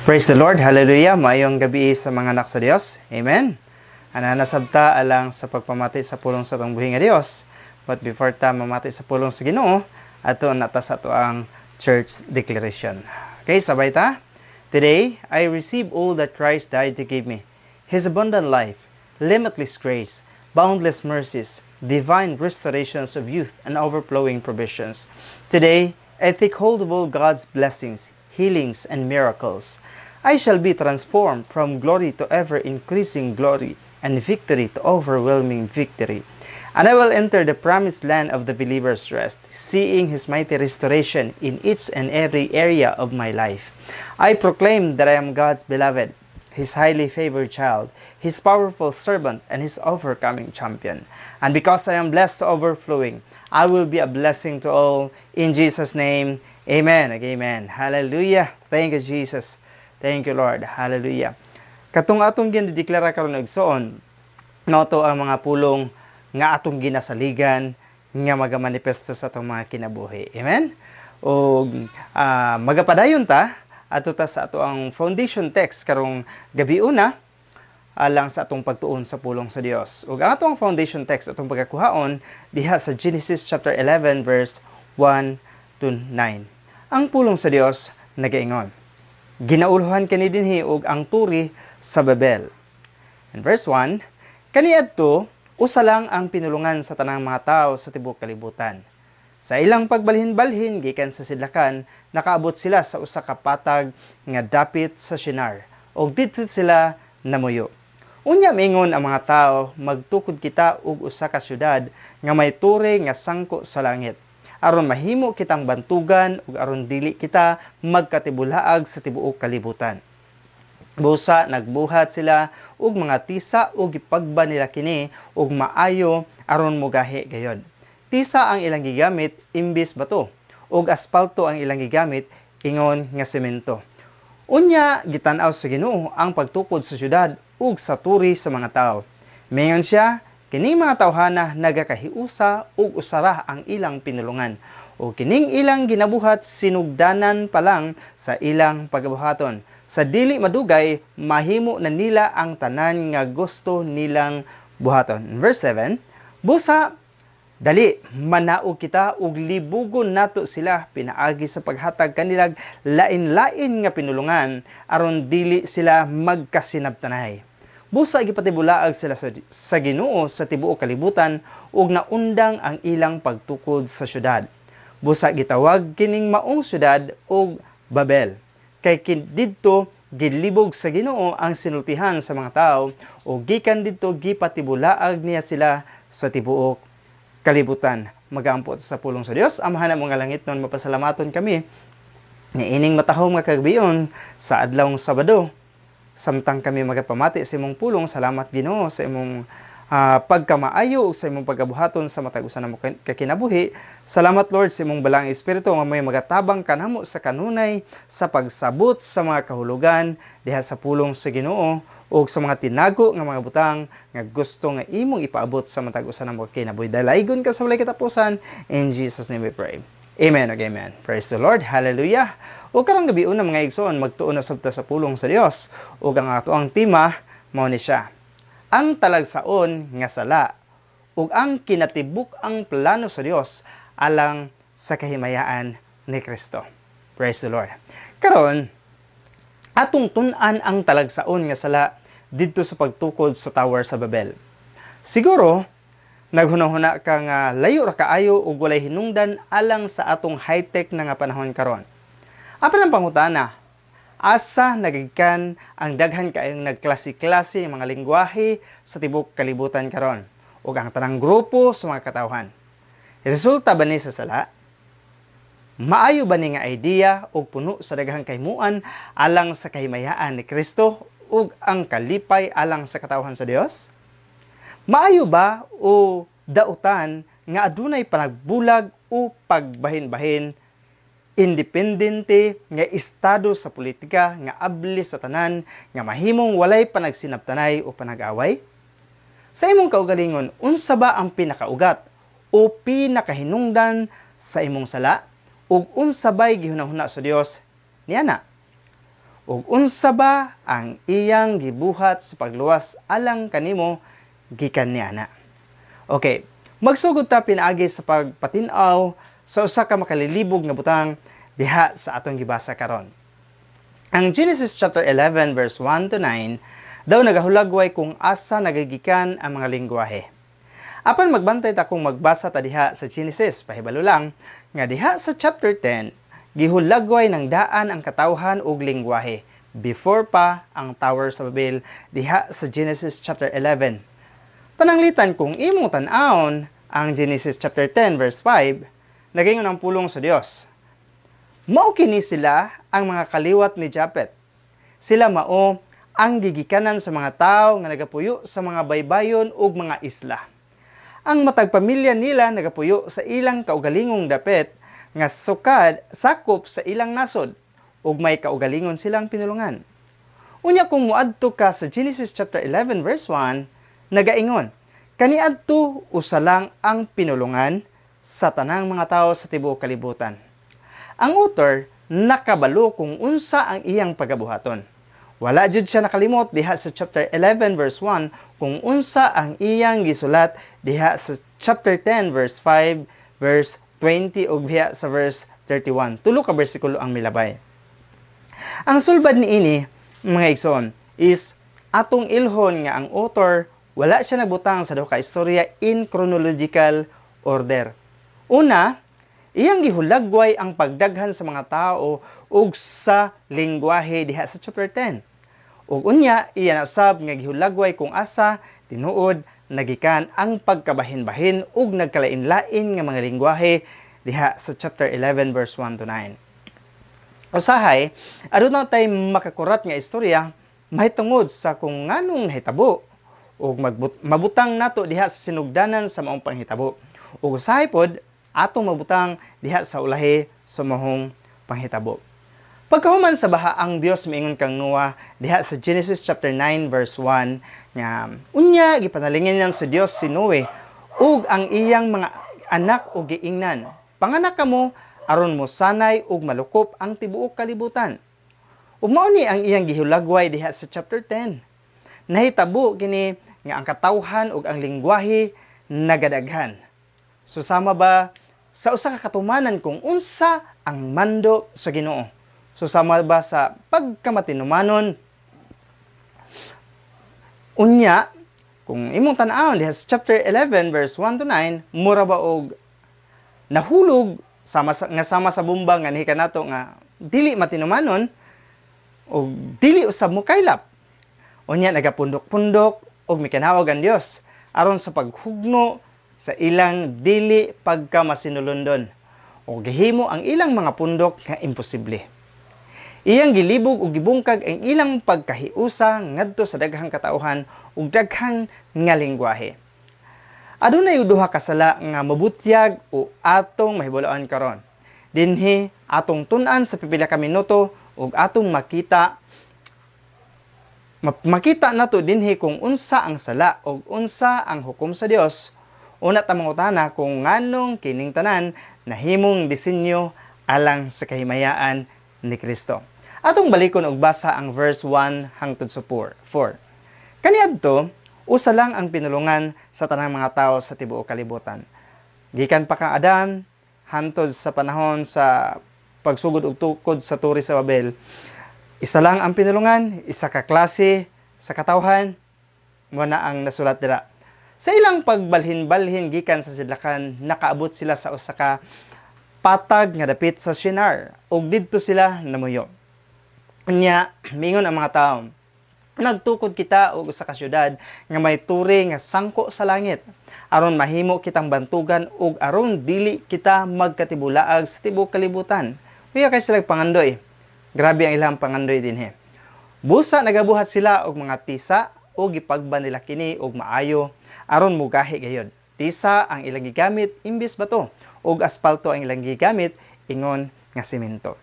Praise the Lord. Hallelujah. Maayong gabi sa mga anak sa Dios. Amen. Ana sabta alang sa pagpamati sa pulong sa atong buhi nga Dios. But before ta mamati sa pulong sa Ginoo, ato na ta sa ato ang church declaration. Okay, sabay ta. Today, I receive all that Christ died to give me. His abundant life, limitless grace, boundless mercies, divine restorations of youth, and overflowing provisions. Today, I take hold of all God's blessings, healings, and miracles. I shall be transformed from glory to ever increasing glory and victory to overwhelming victory. And I will enter the promised land of the believer's rest, seeing His mighty restoration in each and every area of my life. I proclaim that I am God's beloved, His highly favored child, His powerful servant, and His overcoming champion. And because I am blessed to overflowing, I will be a blessing to all. In Jesus' name, amen. Amen. Hallelujah. Thank you, Jesus. Thank you, Lord. Hallelujah. Katong atong ginadeklara karon, igsoon, no to ang mga pulong nga atong ginasaligan nga magamanifesto sa atong mga kinabuhi. Amen? O magapadayon ta ato ta sa ato ang foundation text karong gabi una alang sa atong pagtuon sa pulong sa Dios. Ug ang atong foundation text atong pagkakuhaon diha sa Genesis chapter 11 verse 1 to 9. Ang pulong sa Dios nagaingon. Ginaulhan kani dinhi og ang turi sa Babel. In verse 1, kaniadto usa lang ang pinulungan sa tanang mga tao sa tibuok kalibutan. Sa ilang pagbalhin-balhin gikan sa sidlakan, nakaabot sila sa usa ka patag nga dapit sa Shinar ug didto sila namuyo. Unya mingon ang mga tao, "Magtukod kita og usa ka syudad nga may tore nga sangko sa langit aron mahimo kitang bantugan ug aron dili kita magkatibulaag sa tibuok kalibutan." Busa nagbuhat sila og mga tisa ug gipagba nila kini og maayo aron mogahi gayod. Tisa ang ilang gigamit imbis bato ug aspalto ang ilang gigamit ingon nga semento. Unya gitan-aw sa Ginoo ang pagtukod sa syudad ug sa turi sa mga tao. Mingon siya, "Kining mga tawhana nagakahiusa ug usara ang ilang pinulungan. O kining ilang ginabuhat sinugdanan pa lang sa ilang pagabuhaton. Sa dili madugay, mahimo na nila ang tanan nga gusto nilang buhaton." Verse 7, busa, "Dali, manaog kita ug libugon nato sila pinaagi sa paghatag kanilag lain-lain nga pinulungan aron dili sila magkasinabtanay." Busa gipatibulaag sila sa Ginoo sa tibuok kalibutan ug naundang ang ilang pagtukod sa syudad. Busa gitawag kining maong syudad og Babel. Kay didto gilibog sa Ginoo ang sinultihan sa mga tao ug gikan didto gipatibulaag niya sila sa tibuok kalibutan. Magaampo sa pulong sa Dios. Amahan mga langit nun, mapasalamaton kami nga ining matahom nga kagabion sa adlawng Sabado samtang kami magapamati sa imong pulong. Salamat, Ginoo, sa imong pagkamaayo ug sa imong pagabuhaton sa matag usa namo kakinabuhi. Salamat, Lord, sa imong Balaang Espiritu nga may magatabang kanamo sa kanunay sa pagsabot sa mga kahulugan diha sa pulong sa Ginoo ug sa mga tinago nga mga butang nga gusto nga imong ipaabot sa matag usa namo kinabuhi. Dalaygon ka sa walay katapusan. In Jesus' name we pray. Amen ug amen. Praise the Lord. Hallelujah. O karong gabi una, mga igsoon, magtuon na sabta sa pulong sa Dios. Ug ang ato ang tema mao ni siya: Ang talagsaon nga sala ug ang kinatibuk-ang plano sa Dios alang sa kahimayaan ni Kristo. Praise the Lord. Karon, atong tun-an ang talagsaon nga sala didto sa pagtukod sa Tower sa Babel. Siguro naghuna-huna ka nga layo ra kaayo ug walay hinungdan alang sa atong high-tech na nga panahon karon. Apan ang pangutana, asa nagikan ang daghan kaayong nagklase-klase mga lingwahe sa tibok kalibutan karon ug ang tanang grupo sa mga katawhan? Resulta ba ni sa sala? Maayo ba ni nga idea ug puno sa daghang kahimuan alang sa kahimayaan ni Kristo ug ang kalipay alang sa katawhan sa Dios? Maayo ba o dautan nga adunay panagbulag o pagbahin-bahin independente nga estado sa politika nga abli sa tanan nga mahimong walay panagsinabtanay o panag-away? Sa imong kaugalingon, unsa ba ang pinakaugat o pinakahinungdan sa imong sala? Ug unsa bay gihunahuna sa Dios niana? Ug unsa ba ang iyang gibuhat sa pagluwas alang kanimo gikan niana. Okay, magsugod ta pinaagi sa pagpatin-aw sa usa ka makalilibog nga butang diha sa atong gibasa karon. Ang Genesis chapter 11 verse 1 to 9 daw nagahulagway kung asa nagagikan ang mga lingwahe. Apan magbantay ta kung magbasa ta diha sa Genesis, pahibalo lang nga diha sa chapter 10 gihulagway ng daan ang katawhan ug lingwahe before pa ang Tower sa Babel diha sa Genesis chapter 11. Pananglitan kung imong tan-awon ang Genesis chapter 10 verse 5, nagaingon ang pulong sa Dios: "Mao kini sila ang mga kaliwat ni Japet. Sila mao ang gigikanan sa mga tawo nga nagapuyo sa mga baybayon ug mga isla. Ang matag pamilya nila nagapuyo sa ilang kaugalingong dapit nga sukad sakop sa ilang nasod ug may kaugalingon silang pinulungan." Unya kung muadto ka sa Genesis chapter 11 verse 1, nagaingon, "Kaniadto usa lang ang pinulungan sa tanang mga tawo sa tibuok kalibutan." Ang author nakabalo kung unsa ang iyang pagabuhaton. Wala jud siya nakalimot diha sa chapter 11 verse 1 kung unsa ang iyang gisulat diha sa chapter 10 verse 5, verse 20 ug diha sa verse 31. Tulo ka bersikulo ang milabay. Ang sulbad niini, mga igsoon, is atong ilhon nga ang author wala siya nagbutang sa duha ka istorya in chronological order. Una, iyang gihulagway ang pagdaghan sa mga tao ug sa lingwahe diha sa chapter 10. Ug unya, iya na usab nga gihulagway kung asa tinuod nagikan ang pagkabahin-bahin ug nagkalain-lain nga mga lingwahe diha sa chapter 11 verse 1 to 9. Usahay, aduna tay makakurat nga istorya mahitungod sa kung nganong nahitabo ug mabutang nato diha sa sinugdanan sa maong panghitabo. Ug usahay pod atong mabutang diha sa ulahi sa maong panghitabo. Pagkahuman sa baha, ang Dios miingon kang Noah diha sa Genesis chapter 9 verse 1 nga unya gipanalingin niyan sa Dios si Noe ug ang iyang mga anak ug giingnan, "Panganak kamo aron mo sanay ug malukop ang tibuok kalibutan." Ug mao ni ang iyang gihulagway diha sa chapter 10. Nahitabo kini nga ang katawhan ug ang lingwahe nagadaghan. So sama ba sa usa ka katumanan kung unsa ang mando sa Ginoo. So sama ba sa pagkamatinumanon. Unya, kung imong tan-awon diha sa chapter 11 verse 1 to 9, mura ba og nahulog sama sa, nga sama sa bomba nga nihika nato nga dili matinumanon og dili usab mo kaylap. Unya nagapundok-pundok og mikanawag ang Dios aron sa paghugno sa ilang dili pagkamasinulondon o gihimo ang ilang mga pundok nga imposible. Iyang gilibog ug gibungkag ang ilang pagkahiusa ngadto sa daghang katawhan ug daghang nga lingwahe. Adunay duha ka sala nga mabutyag o atong mahibuloan karon. Dinhi atong tun-an sa pipila ka minuto ug atong makita makita nato dinhi kung unsa ang sala ug unsa ang hukom sa Dios. Una ta mangutana kung nganong kining tanan nahimong disenyo alang sa kahimayaan ni Kristo. Atong balikon og basa ang verse 1 hangtod sa 4. 4. Kaniadto, usa lang ang pinulungan sa tanang mga tao sa tibuok kalibutan. Gikan pa kang Adam hantod sa panahon sa pagsugod og tukod sa Tore sa Babel, isa lang ang pinulungan, isa ka klase sa katawhan, mo na ang nasulat dira. Sa ilang pagbalhin-balhin gikan sa sidlakan, nakaabot sila sa usa ka patag nga dapit sa Shinar ug didto sila namuyo. Unya, mingon ang mga tao, "Nagtukod kita og usa ka syudad nga may tore nga sangko sa langit aron mahimo kitang bantugan ug aron dili kita magkatibulaag sa tibuok kalibutan." Uya kay sila pangandoy. Grabe ang ilang pangandoy dinhi. Busa nagabuhat sila og mga tisa ug gipagba nila kini og maayo aron mugahi gayod. Tisa ang ilang gigamit imbis bato ug aspalto ang ilang gigamit ingon nga semento.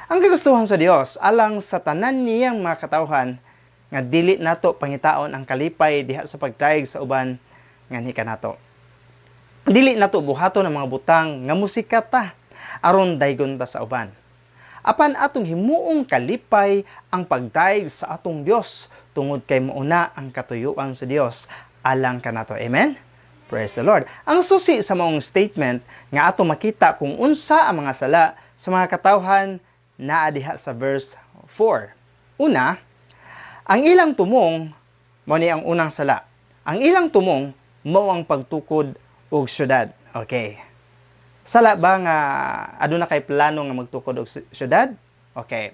Ang kagustuhan sa Dios alang sa tanan niyang mga katawhan nga dili nato pangitaon ang kalipay diha sa pagdayeg sa uban nga ni kanato. Dili nato buhaton ang mga butang nga musikat ta aron daygon ta sa uban. Apan atong himuong kalipay ang pagdayeg sa atong Dios tungod kay mauna ang katuyuan sa Dios alang kanato. Amen. Praise the Lord. Ang susi sa maong statement nga ato makita kung unsa ang mga sala sa mga katawhan naa diha sa verse 4. Una, ang ilang tumong, mao ni ang unang sala. Ang ilang tumong mao ang pagtukod og syudad. Okay. Sala ba nga aduna kay plano nga magtukod og syudad? Okay.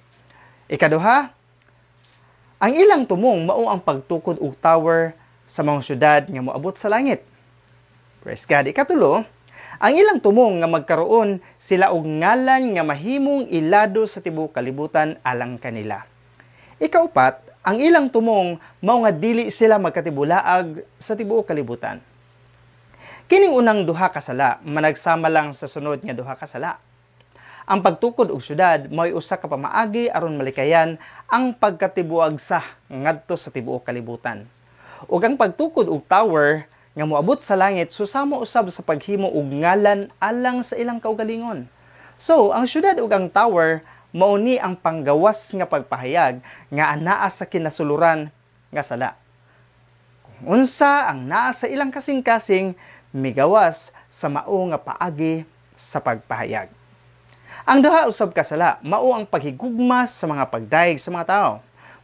Ikaduha, ang ilang tumong mao ang pagtukod og tower sa mga syudad nga moabot sa langit. Praise God. Ikatulo, ang ilang tumong nga magkaroon sila og ngalan nga mahimong ilado sa tibuok kalibutan alang kanila. Ikaupat, ang ilang tumong mao nga dili sila magkatibulaag sa tibuok kalibutan. Kining unang duha ka sala managsama lang sa sunod nga duha ka sala. Ang pagtukod og syudad mao'y usa ka pamaagi aron malikayan ang pagkatibuagsa ngadto sa tibuok kalibutan. Ug ang pagtukod og tower nga moabot sa langit susama usab sa paghimo og ngalan alang sa ilang kaugalingon. So, ang syudad ug ang tower mao ni ang panggawas nga pagpahayag nga anaa sa kinasuluran nga sala. Kung unsa ang naa sa ilang kasing-kasing, migawas sa mao nga paagi sa pagpahayag. Ang duha usab ka sala mao ang paghigugma sa mga pagdayeg sa mga tao.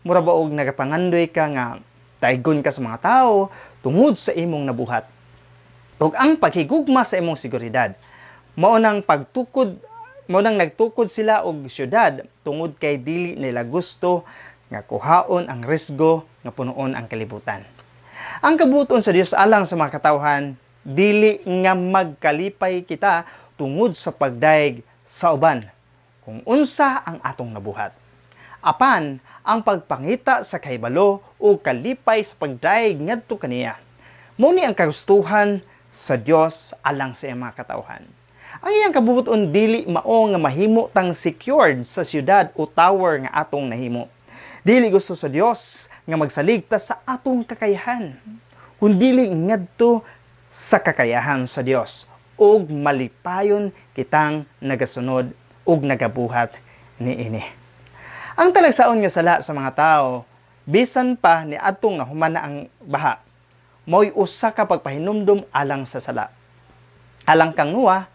Mura ba og nagapangandoy ka nga daygon ka sa mga tao tungod sa imong nabuhat. Ug ang paghigugma sa imong seguridad. Mao nang nagtukod sila og syudad tungod kay dili nila gusto nga kuhaon ang risgo nga punuon ang kalibutan. Ang kabuton sa Dios alang sa mga katawhan, dili nga magkalipay kita tungod sa pagdayeg sa uban kung unsa ang atong nabuhat. Apan ang pagpangita sa kahibalo o kalipay sa pagdayeg ngadto kaniya. Mao ni ang kagustuhan sa Dios alang sa iyang mga katawhan. Ang iyang kabubuton dili mao nga mahimo tang secured sa syudad o tower nga atong nahimo. Dili gusto sa Dios nga magsalig ta sa atong kakayahan, kun dili ngadto sa kakayahan sa Dios ug malipayon kitang nagasunod ug nagabuhat niini. Ang talagsaon nga sala sa mga tao, bisan pa ni adtong nahuman na ang baha, mao'y usa ka pagpahinumdum alang sa sala. Alang kang Noah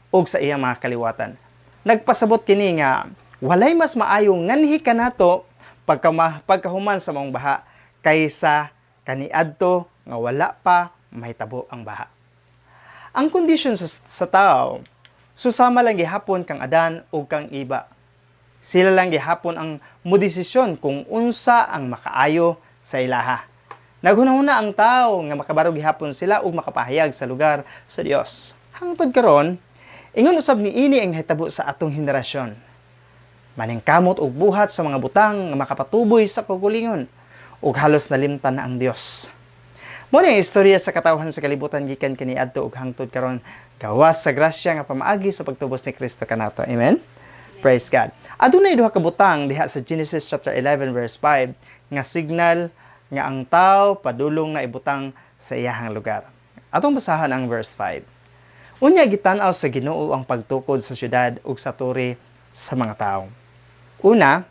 ug sa iyang mga kaliwatan. Nagpasabot kini nga walay mas maayo nganhi kanato pagkahuman sa maong baha kaysa kaniadto nga wala pa mahitabo ang baha. Ang kondisyon sa tao, susama lang gihapon kang Adan ug kang Eva. Sila lang gihapon ang modesisyon kung unsa ang makaayo sa ilaha. Naghunahuna ang tao nga makabaro gihapon sila ug makapahayag sa lugar sa Dios. Hangtod karon, ingon usab niini ang nahitabo sa atong henerasyon. Maningkamot og buhat sa mga butang nga makapatuboy sa kaugalingon ug halos nalimtan na ang Dios. Mao ni ang istorya sa katawhan sa kalibutan gikan kaniadto ug hangtod karon, gawas sa grasya nga pamaagi sa pagtubos ni Kristo kanato. Amen. Praise God. Adunay duha ka butang diha sa Genesis chapter 11 verse 5 nga signal nga ang tao padulong na ibutang sa iyahang lugar. Atong basahan ang verse 5. Unya gitan-aw sa Ginoo ang pagtukod sa syudad ug sa tore sa mga tao. Una,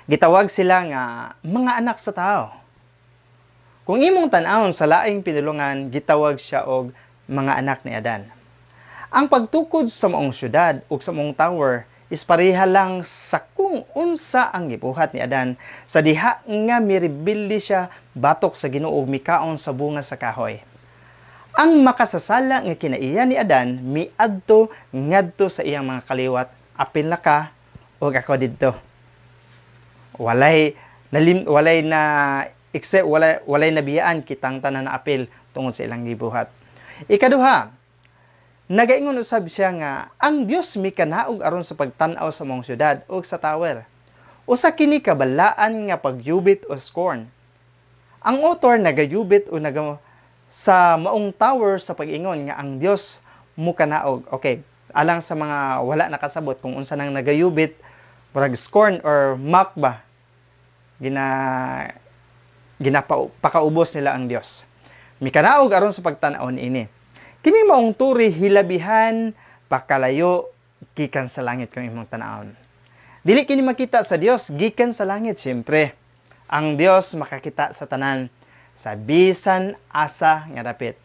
gitawag sila nga mga anak sa tao. Kung imong tan-awon sa laing pinulungan, gitawag siya og mga anak ni Adan. Ang pagtukod sa maong syudad ug sa maong tower is pareha lang sa kung unsa ang gibuhat ni Adan sa diha nga mirebelde siya batok sa Ginoo ug mikaon sa bunga sa kahoy. Ang makasasala nga kinaiya ni Adan miadto ngadto sa iyang mga kaliwat, apil na ka ug ako didto. Walay nalim, walay na except walay nabiyaan kitang tanan na apil tungod sa ilang gibuhat. Ikaduha, nagaingon usab siya nga ang Dios mikanaog aron sa pagtan-aw sa maong syudad ug sa tower. Usa kini ka balaan nga pagyubit o scorn. Ang author nagayubit o naga sa maong tower sa pag-ingon nga ang Dios mukanaog. Okay, alang sa mga wala nakasabot kung unsa nang nagayubit, murag scorn or mock ba, ginapakaubos nila ang Dios. Mikanaog aron sa pagtan-aw niini. Kini maong turi hilabihan pakalayo gikan sa langit kung imong tan-awon. Dili kini makita sa Dios gikan sa langit, syempre. Ang Dios makakita sa tanan sa bisan asa nga dapit.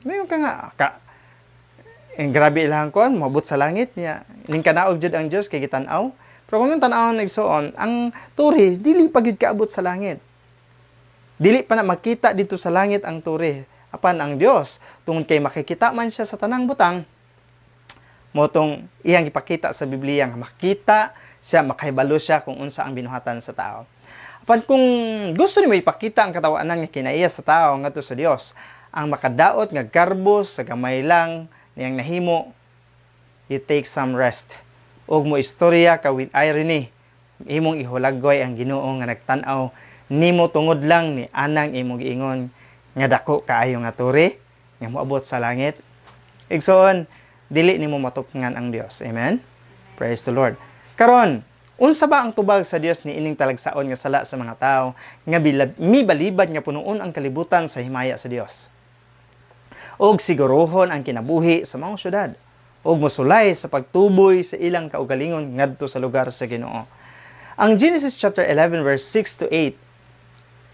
Mayon ka nga ka ang grabe ilang kon moabot sa langit niya. Ning kanaog jud ang Dios kay gitan-aw. Pero kung tan-awon, igsoon, ang tore dili pa gyud kaabot sa langit. Dili pa na makita dito sa langit ang tore. Apan ang Dios, tungod kay makikita man siya sa tanang butang, mao tong iyang ipakita sa Biblia nga makita siya, makahibalo siya kung unsa ang binuhatan sa tao. Apan kung gusto nimo ipakita ang katawanan nga kinaiya sa tao ngadto sa Dios, ang makadaot nga garbo sa gamay lang niyang nahimo, you take some rest. Ug mo istorya ka with irony, imong ihulagway ang Ginoo nga nagtan-aw nimo tungod lang ni anang imong giingon nga dako kaayo nga tore nga moabot sa langit. Igsoon, dili nimo matupngan ang Dios. Amen. Praise the Lord. Karon, unsa ba ang tubag sa Dios ni ining talagsaon nga sala sa mga tao nga mibalibad nga punuon ang kalibutan sa himaya sa Dios? Og siguruhon ang kinabuhi sa maong syudad ug mosulay sa pagtuboy sa ilang kaugalingon ngadto sa lugar sa Ginoo. Ang Genesis chapter 11 verse 6 to 8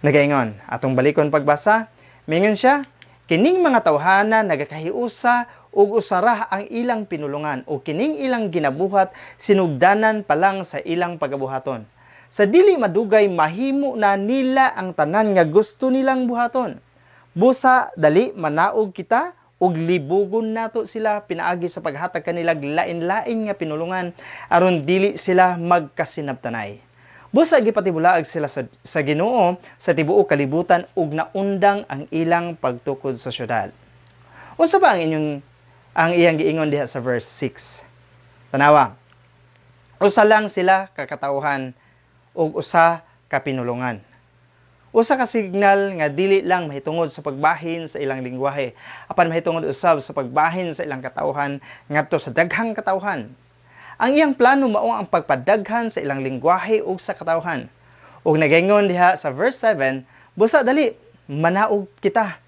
nagaingon, atong balikon pagbasa, mingon siya, "Kining mga tawhana nagakahiusa ug usara ang ilang pinulungan o kining ilang ginabuhat sinugdanan pa lang sa ilang pagabuhaton. Sa dili madugay mahimo na nila ang tanan nga gusto nilang buhaton. Busa dali manaog kita ug libugon nato sila pinaagi sa paghatag kanila lain-lain nga pinulungan aron dili sila magkasinabtanay. Busa gipatibulaag sila sa Ginoo sa tibuok kalibutan ug naundang ang ilang pagtukod sa syudad." Unsa ba ang iyang giingon diha sa verse 6? Tanawa. Usa lang sila ka katawhan ug usa ka pinulungan. Usa ka signal nga dili lang mahitungod sa pagbahin sa ilang lingwahe, apan mahitungod usab sa pagbahin sa ilang katawhan ngadto sa daghang katawhan. Ang iyang plano mao ang pagpadaghan sa ilang lingwahe ug sa katawhan. Ug nagaingon diha sa verse 7, "Busa dali manaog kita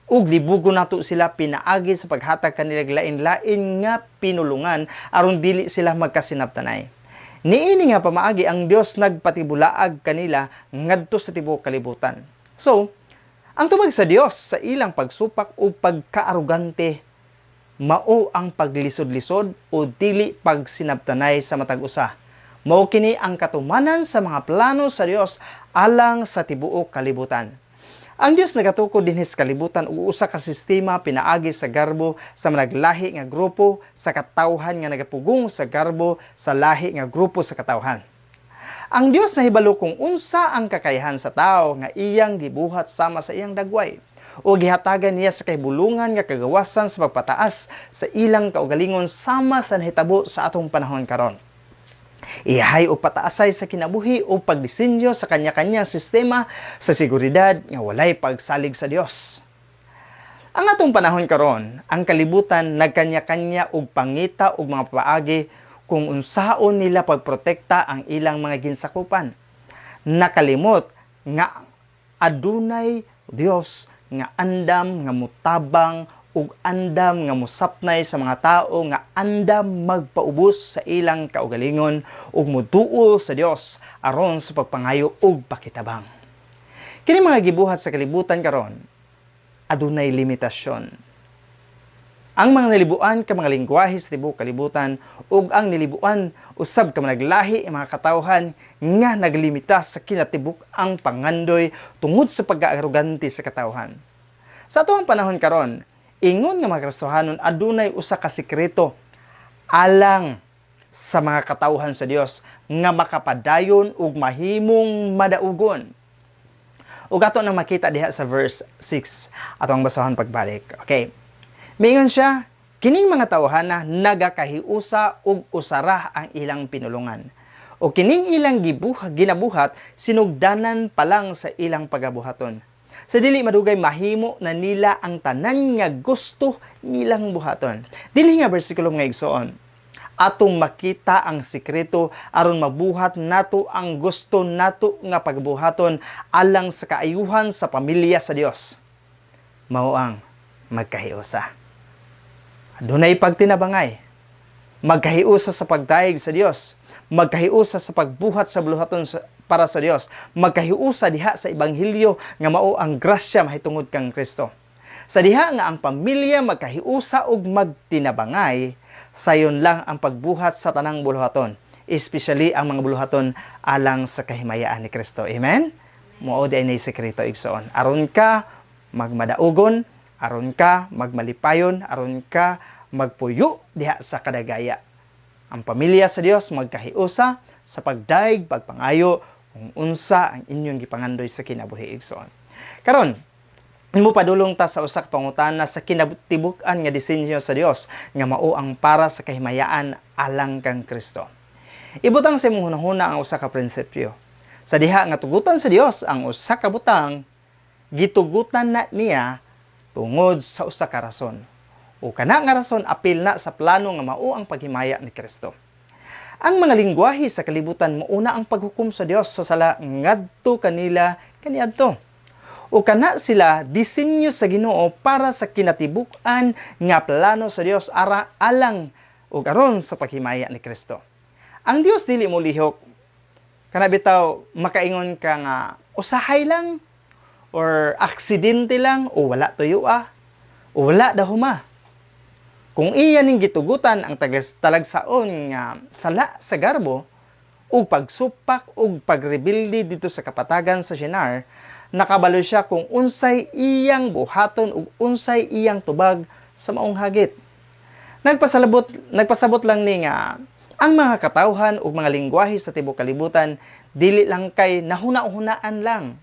ug libugon nato sila pinaagi sa paghatag kanila lain-lain nga pinulungan aron dili sila magkasinabtanay." Niini nga pamaagi ang Dios nagpatibulaag kanila ngadto sa tibuok kalibutan. So, ang tubag sa Dios sa ilang pagsupak o pagkaarugante mao ang paglisod-lisod o dili pagsinabtanay sa matag usa. Mao kini ang katumanan sa mga plano sa Dios alang sa tibuok kalibutan. Ang Dios nagatukod dinhi sa kalibutan og usa ka sistema pinaagi sa garbo sa managlahi nga grupo sa katawhan nga nagapugong sa garbo sa lahi nga grupo sa katawhan. Ang Dios nahibalo kung unsa ang kakayahan sa tao nga iyang gibuhat sama sa iyang dagway o gihatagan niya sa kahibulungan nga kagawasan sa pagpataas sa ilang kaugalingon sama sa nahitabo sa atong panahon karon. Iyahay og pataasay sa kinabuhi o pagdisenyo sa kanya-kanyang sistema sa seguridad nga walay pagsalig sa Dios. Ang atong panahon karon, ang kalibutan nagkanya-kanya og pangita og mga paagi kung unsaon nila pagprotekta ang ilang mga ginsakupan. Nakalimot nga adunay Dios nga andam nga mutabang ug andam nga mosapnay sa mga tao nga andam magpaubos sa ilang kaugalingon ug muduol sa Dios aron sa pagpangayo og pakitabang. Kini mga gibuhat sa kalibutan karon adunay limitasyon. Ang mga nilibuan ka mga lingwahe sa tibuok kalibutan ug ang nilibuan usab ka managlahi ang mga katawhan nga naglimita sa kinatibuk ang pangandoy tungod sa pagkaarogante sa katawhan. Sa atuang panahon karon, ingon nga mga Kristohanon, adunay usa ka sekreto alang sa mga katawhan sa Dios nga makapadayon ug mahimong madaugon. Ug ato nang makita diha sa verse 6. Ato ang basahon pagbalik. Okay. Mingon siya, "Kining mga tawhana nagakahiusa ug usara ang ilang pinulungan. O kining ilang ginabuhat sinugdanan pa lang sa ilang pagabuhaton. Sa dili madugay mahimo na nila ang tanan nga gusto nilang buhaton." Dili nga bersikulo, mga igsoon, atong makita ang sikreto aron mabuhat nato ang gusto nato nga pagbuhaton alang sa kaayuhan sa pamilya sa Dios. Mao ang magkahiusa. Adunay pagtinabangay. Magkahiusa sa pagdayeg sa Dios. Magkahiusa sa pagbuhat sa buluhaton para sa Dios, magkahiusa diha sa ebanghelyo nga mao ang grasya mahitungod kang Kristo. Sa diha nga ang pamilya magkahiusa ug magtinabangay, sayon lang ang pagbuhat sa tanang buluhaton, especially ang mga buluhaton alang sa kahimayaan ni Kristo. Amen? Mao di ay sekreto, igsoon. Aron ka magmadaugon, aron ka magmalipayon, aron ka magpuyo diha sa kadagaya. Ang pamilya sa Dios magkahiusa sa pagdaig, pagpangayo kung unsa ang inyong gipangandoy sa kinabuhi, igsoon. Karon, mo padulong ta sa usa ka pangutana sa kinatibuk-an nga disenyo sa Dios nga mao ang para sa kahimayaan alang kang Kristo. Ibutang sa imong hunahuna ang usa ka prinsipyo. Sa diha nga tugutan sa Dios ang usa ka butang, gitugutan na niya tungod sa usa ka rason. O kana nga rason apil na sa plano nga mao ang paghimaya ni Kristo. Ang mga lingwahe sa kalibutan mauna ang paghukom sa Dios sa sala ngadto kanila kaniadto. O kana sila disenyo sa Ginoo para sa kinatibuk-an nga plano sa Dios ara alang ug aron sa paghimaya ni Kristo. Ang Dios dili mo lihok. Kana bitaw makaingon ka nga usahay lang or aksidente lang o wala tuyo o wala dahuma. Kung iya ning gitugutan ang talagsaon nga sala sa garbo ug pagsupak ug pagrebelde dito sa kapatagan sa Shinar, nakabalo siya kung unsay iyang buhaton ug unsay iyang tubag sa maong hagit. Nagpasabot lang ni nga ang mga katawhan ug mga lingwahe sa tibuok kalibutan dili lang kay nahuna-hunaan lang.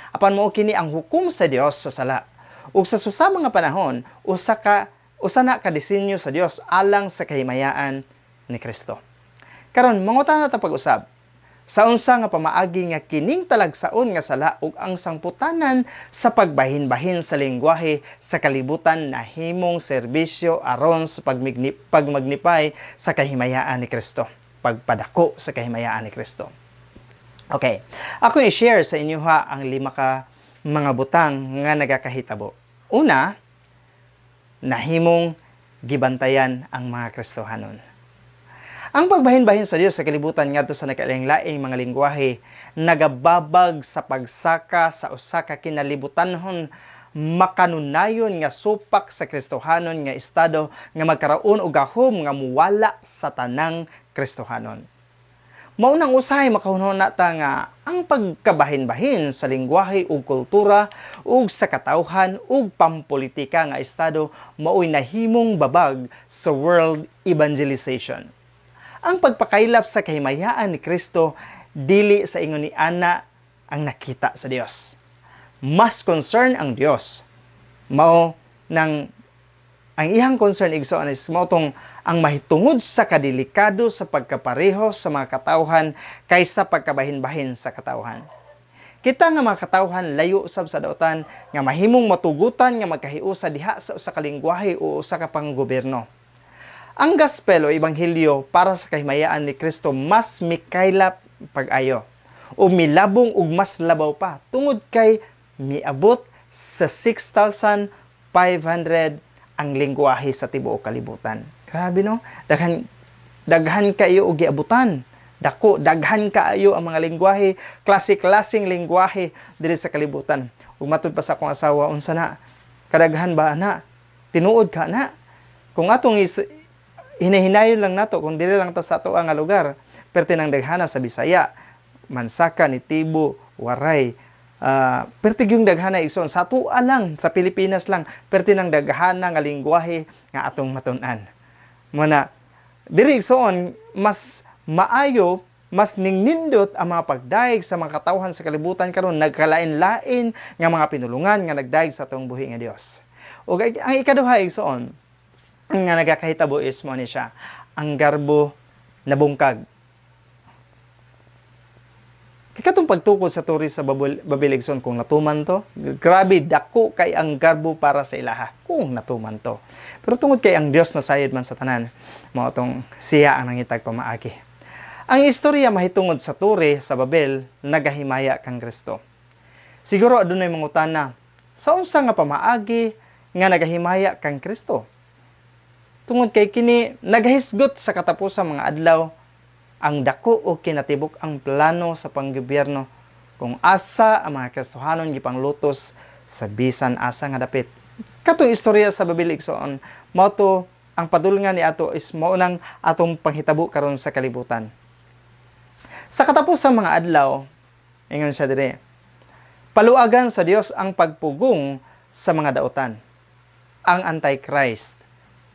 Apan mao kini ang hukom sa Dios sa sala. Ug sa susa mga panahon, usa na ka disenyo sa Dios alang sa kahimayaan ni Kristo. Karon mangutana ta pag-usab sa unsa nga pamaagi nga kining talagsaon nga sala ug ang sangputanan sa pagbahin-bahin sa lengguwahe sa kalibutan nahimong serbisyo aron sa pagmagnipay sa kahimayaan ni Kristo, pagpadako sa kahimayaan ni Kristo. Okay, ako i-share sa inyo ha ang lima ka mga butang nga nagakahitabo. Una, nahimong gibantayan ang mga Kristohanon. Ang pagbahin-bahin sa Dios sa kalibutan ngadto sa nagkalain-laing mga lingwahe nagababag sa pagsaka sa usa ka kinalibutanhon makanunayon nga supak sa Kristohanon nga estado nga magkaroon og gahom nga muwala sa tanang Kristohanon. Maunang usahay makahunhuna ta nga ang pagkabahin-bahin sa lingwahe ug kultura ug sa katawhan ug pampolitika nga estado maoy nahimong babag sa world evangelization. Ang pagpakaylap sa kahimayaan ni Kristo dili sa ingon ni ana ang nakita sa Dios. Mas concern ang Dios. Mao nang ang iyang concern, igsoon, is mao tong ang mahitungod sa kadelikado sa pagkapareho sa mga katawhan kaysa pagkabahin-bahin sa katawhan. Kita nga mga katawhan layo usab sa daotan nga mahimong matugutan nga magkahiusa diha sa usa ka lingwahe o usa ka panggobyerno. Ang gospel o ebanghelyo para sa kahimayaan ni Kristo mas mikaylap pag-ayo o milabong ug mas labaw pa tungod kay miabot sa 6,500 ang lingwahe sa tibuok kalibutan. Grabe, no? Daghan daghan kayo og giabutan. Dako, daghan kaayo ang mga lingwahe, klase-klaseng lingwahe diri sa kalibutan. Ug matud pa sa akong asawa, unsa na? Kadaghan ba na? Tinuod ka na? Kung atong hinahinayon lang nato, kung dili lang ta sa ato nga lugar, perti nang daghana sa Bisaya, Mansaka, Nitibo, Waray, perti yung daghana, igsoon, sa atoa lang, sa Pilipinas lang, perti nang daghana nga lingwahe nga atong matun-an. Muna, diri, igsoon, mas maayo, mas ningnindot ang mga pagdaig sa mga katawhan sa kalibutan karon, nagkalain-lain nga mga pinulungan nga nagdaig sa atong buhi nga Dios. Ug ang ikaduha, igsoon, nga nagakahitabo is mo ni siya, ang garbo nabungkag. Kay katong pagtukod sa turi sa Babel, igsoon, kung natuman to, grabe, dako kay ang garbo para sa ilaha, kung natuman to. Pero tungod kay ang Dios nasayod man sa tanan, mao tong siya ang nangitag pamaagi. Ang istorya mahitungod sa turi sa Babel nagahimaya kang Kristo. Siguro adunay mangutana, sa unsa nga pamaagi nga nagahimaya kang Kristo? Tungod kay kini nagahisgot sa katapusan mga adlaw Ang dako o kinatibuk ang plano sa panggobyerno kung asa ang mga Kristohanon gipanglutos sa bisan asa nga dapit. Katong istorya sa Babel, igsoon, mao to ang padulngan ni ato is mao nang atong panghitabo karon sa kalibutan. Sa katapos sa mga adlaw, ingon siya dire, paluagan sa Dios ang pagpugong sa mga dautan. Ang Antichrist.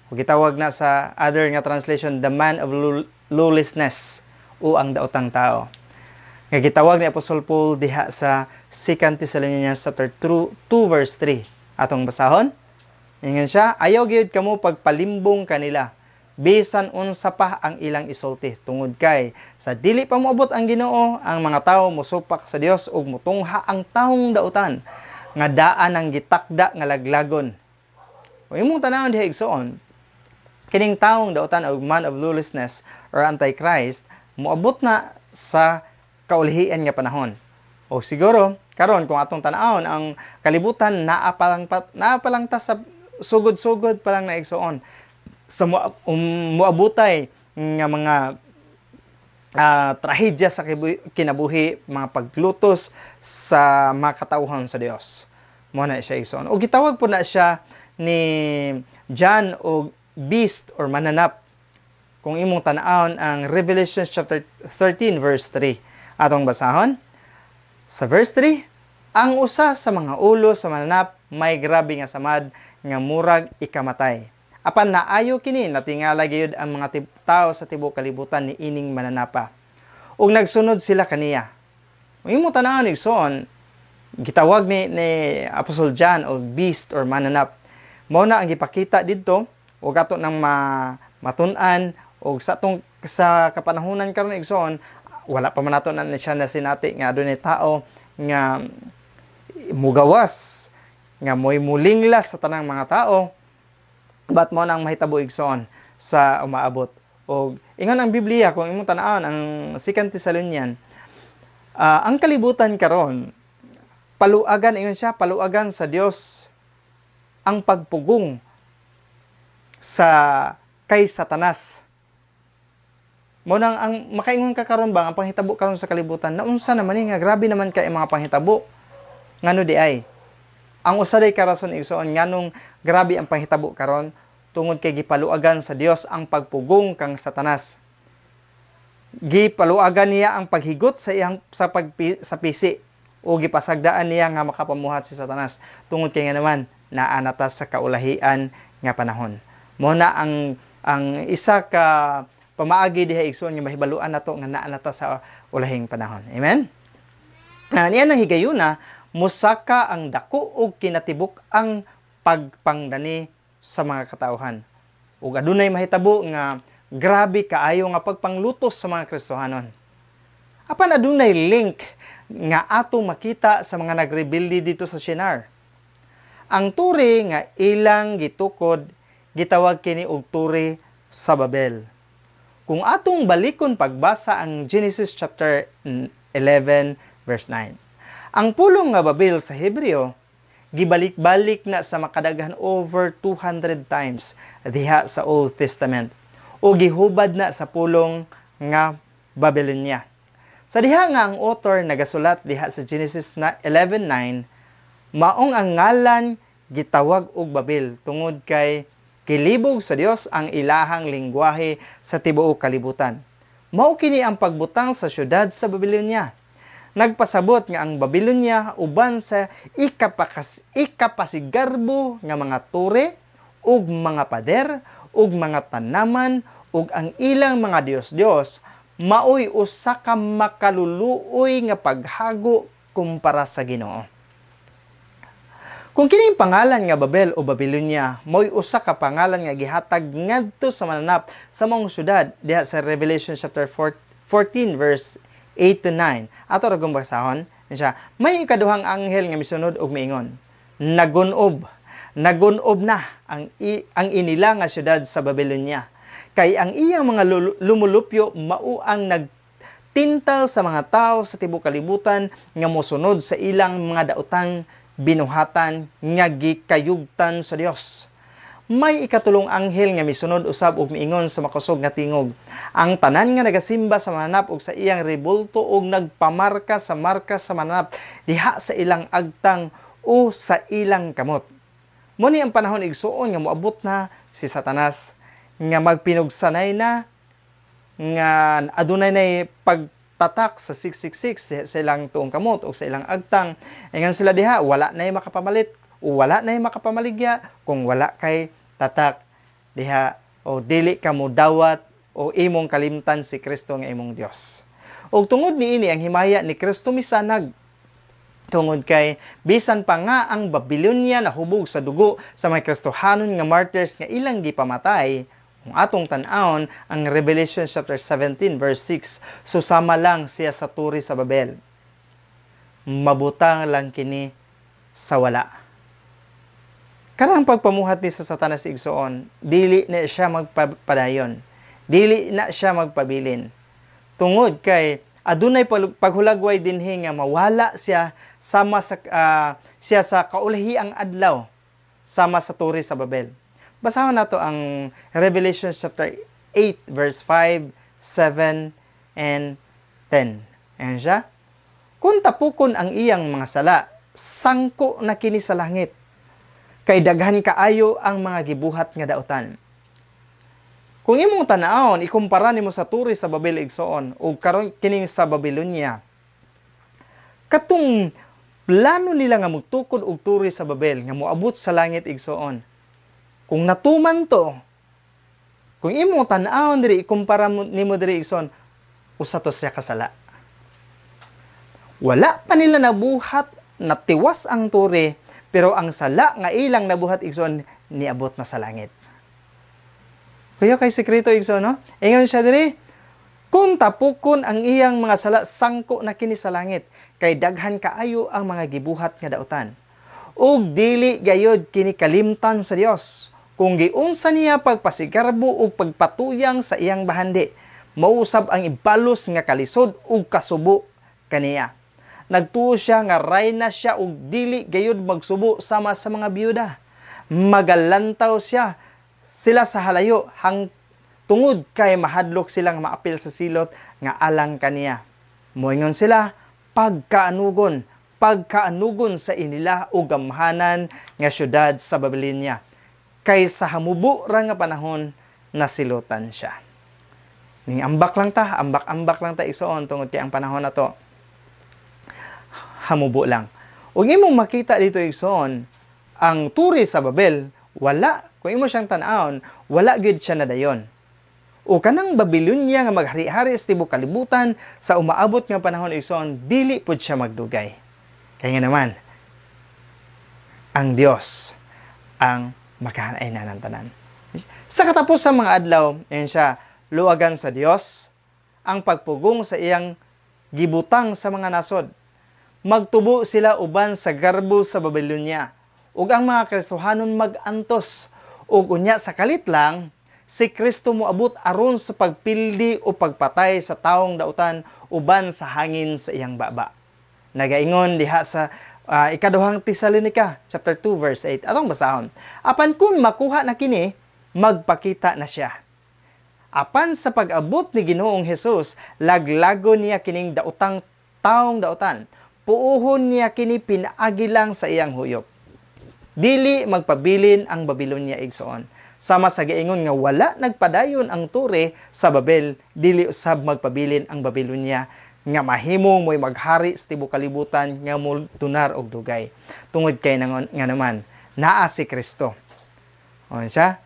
O gitawag na sa other nga translation, the man of lawlessness o ang daotang tao. Nga gitawag ni Apostol Paul diha sa 2 Thessalonians chapter 2 verse 3. Atong basahon. Ingon siya, "Ayaw gyud kamo pagpalimbong kanila bisan unsa pa ang ilang isulti, tungod kay sa dili pa moabot ang Ginoo, ang mga tawo mosupak sa Dios ug mutungha ang taong dautan nga daan ang gitakda nga laglagon." O imong tanawon diha, igsoon, kining taong dautan og man of lawlessness or Antichrist moabot na sa kaulihian nga panahon. O siguro karon kung atong tan-awon ang kalibutan, naa pa lang ta sa sugod-sugod pa lang na, igsoon, sa muabutay nga mga trahedya sa kinabuhi, mga paglutos sa mga katawhan sa Dios. Mo na siya, igsoon. O gitawag po na siya ni John og beast or mananap. Kung imong tan-awon ang Revelation chapter 13 verse 3. Atong basahon. Sa verse 3, "Ang usa sa mga ulo sa mananap may grabe nga samad nga murag ikamatay. Apan naayo kini, natingala gyud ang mga tao sa tibuok kalibutan ni ining mananapa. Ug nagsunod sila kaniya." Kung imong tan-awon, igsoon, gitawag ni Apostol John og beast or mananap. Mao na ang gipakita didto ug ato nang matun-an og sa atong sa kapanahunan karon, igsoon, wala pa man nato na siya na sinati nga adunay tao nga mugawas nga mo'y mulinglas sa tanang mga tao, but mo nang mahitabo, igsoon, sa umaabot. Og ingon ang Biblia, kung imong tan-awon ang 2 Thessalonian, ang kalibutan karon paluagan, ingon siya, paluagan sa Dios ang pagpugong sa kay Satanas. Mo nang ang makaingon ka karon ba ang panghitabo karon sa kalibutan, naunsa naman ni nga grabe naman kay mga panghitabo, ngano di ay? Ang usa day ka rason, igsoon, nganong grabe ang panghitabo karon, tungod kay gipaluagan sa Dios ang pagpugong kang Satanas. Gipaluagan niya ang paghigot sa iyang sa pagpi, sa pisi o gipasagdaan niya nga makapamuhat si Satanas tungod kay nga naman naa na ta sa kaulahian nga panahon. Mo na ang isa ka pamaagi diha, igsoon, nga mahibaluan nato nga naa na ta sa ulahing panahon. Amen. Niya nang higayuna musaka ang dako og kinatibuk ang pagpangdani sa mga katawhan. Ug adunay mahitabo nga grabe kaayo nga pagpanglutos sa mga Kristohanon. Apan adunay link nga atong makita sa mga nagrebelde dito sa Shinar. Ang turi nga ilang gitukod, gitawag kini og turi sa Babel. Kung atong balikon pagbasa ang Genesis chapter 11 verse 9. Ang pulong nga Babel sa Hebreo gibalik-balik na sa makadaghan over 200 times diha sa Old Testament o gihubad na sa pulong nga Babylonia. Sa diha nga ang author nagasulat diha sa Genesis na 11:9, maong ang ngalan gitawag og Babel tungod kay kilibog sa Dios ang ilahang lingwahe sa tibuok kalibutan. Mao kini ang pagbutang sa syudad sa Babylonia. Nagpasabot nga ang Babylonia uban sa ikapasigarbo nga mga tore ug mga pader ug mga tanaman ug ang ilang mga diyos-diyos maoy usa ka makaluluoy nga paghago kumpara sa Ginoo. Kung kining pangalan nga Babel o Babylonia mao'y usa ka pangalan nga gihatag ngadto sa mananap sa maong syudad diha sa Revelation chapter 14 verse 8 to 9. Ato ra basahon siya. "May ikaduhang anghel nga misunod og miingon, 'Nagunob, nagunob na ang inila nga syudad sa Babylonia. Kay ang iyang mga lumulupyo mao ang nagtintal sa mga tao sa tibuok kalibutan nga mosunod sa ilang mga daotang binuhatan nga gikayugtan sa Dios.'" May ikatulong anghel nga misunod usab ug miingon sa makusog nga tingog: "Ang tanan nga nagasimba sa mananap ug sa iyang rebulto ug nagpamarka sa marka sa mananap diha sa ilang agtang o sa ilang kamot." Mao ni ang panahon, igsuon, nga moabot na si Satanas nga magpinugsanay na nga adunay nay pagtatak sa 666 sa ilang tuong kamot o sa ilang agtang. Ingon sila diha, wala nay makapamalit o wala nay makapamaligya kung wala kay tatak diha o dili ka mo dawat o imong kalimtan si Kristo nga imong Dios. Og tungod niini, ang himaya ni Kristo misanag tungod kay bisan pa nga ang Babylonia nahubog sa dugo sa mga Kristohanon nga martyrs nga ilang gipamatay, kung atong tan-awon ang Revelation chapter 17 verse 6, susama lang siya sa turi sa Babel. Mabutang lang kini sa wala. Kanang pagpamuhat ni sa Satanas, igsoon, dili na siya magpadayon. Dili na siya magpabilin. Tungod kay adunay paghulagway dinhi nga mawala siya sama sa siya sa kaulahiang adlaw sama sa turi sa Babel. Basahon nato ang Revelation chapter 8 verse 5, 7 and 10. Ayan siya. "Kung tapukon ang iyang mga sala, sangko na kini sa langit. Kay daghan kaayo ang mga gibuhat nga dautan." Kung imong tan-awon, ikumpara nimo sa turi sa Babel, igsoon, o karon kining sa Babylonia. Katong plano nila nga magtukod og turi sa Babel nga moabot sa langit, igsoon. Kung natuman to, kung imong tan-awon diri, ikumpara mo nimo diri, igsoon, usa to siya kasala. Wala pa nila nabuhat, natiwas ang turi, pero ang sala nga ilang nabuhat, igsoon, niabot na sa langit. Kuya kay sekreto, igsoon, no? Ingon siya diri, "Kung tapukon ang iyang mga sala, sangko na kini sa langit, kay daghan kaayo ang mga gibuhat nga dautan. Ug dili gayod kini kalimtan sa Dios kung giunsa niya pagpasigarbo ug pagpatuyang sa iyang bahandi, mausab ang ibalos nga kalisod ug kasubo kaniya. Nagtuo siya nga rayna siya ug dili gayud magsubo sama sa mga biyuda. Magalantaw siya sila sa halayo hang tungod kay mahadlok silang maapil sa silot nga alang kaniya. Moingon sila, 'Pagkaanugon, pagkaanugon sa inila ug gamhanan nga syudad sa Babylonia. Kay sa hamubo ra nga panahon nasilutan siya.'" Ning ambak lang ta, ambak-ambak lang ta, igsoon, tungod kay ang panahon na to hamubo lang. Ug imong makita dito, igsoon, ang turi sa Babel, wala, kung imo siyang tan-awon, wala gyud siya nadayon. O kanang Babylonia nga maghari-hari sa tibuok kalibutan sa umaabot nga panahon, igsoon, dili pud siya magdugay. Kaya nga naman, ang Dios ang makahanay na ng tanan. Sa katapos sa mga adlaw, ayun siya, luwagan sa Dios ang pagpugong sa iyang gibutang sa mga nasod. Magtubo sila uban sa garbo sa Babylonia. Ug ang mga Kristohanon mag-antos. Ug unya sa kalit lang, si Kristo moabot aron sa pagpildi o pagpatay sa taong dautan uban sa hangin sa iyang baba. Nagaingon diha sa Ikaduhang Tesalonica chapter 2 verse 8. Atong basahon. "Apan kung makuha na kini, magpakita na siya. Apan sa pag-abot ni Ginoong Hesus, laglago niya kining daotang taong dautan. Puuhon niya kini pinaagi lang sa iyang huyop." Dili magpabilin ang Babylonia, igsoon. Sama sa giingon nga wala nagpadayon ang tore sa Babel, dili usab magpabilin ang Babylonia nga mahimo mo'y maghari sa tibuok kalibutan nga motunar og dugay. Tungod kay nangon, nga naman, naa si Kristo. O siya,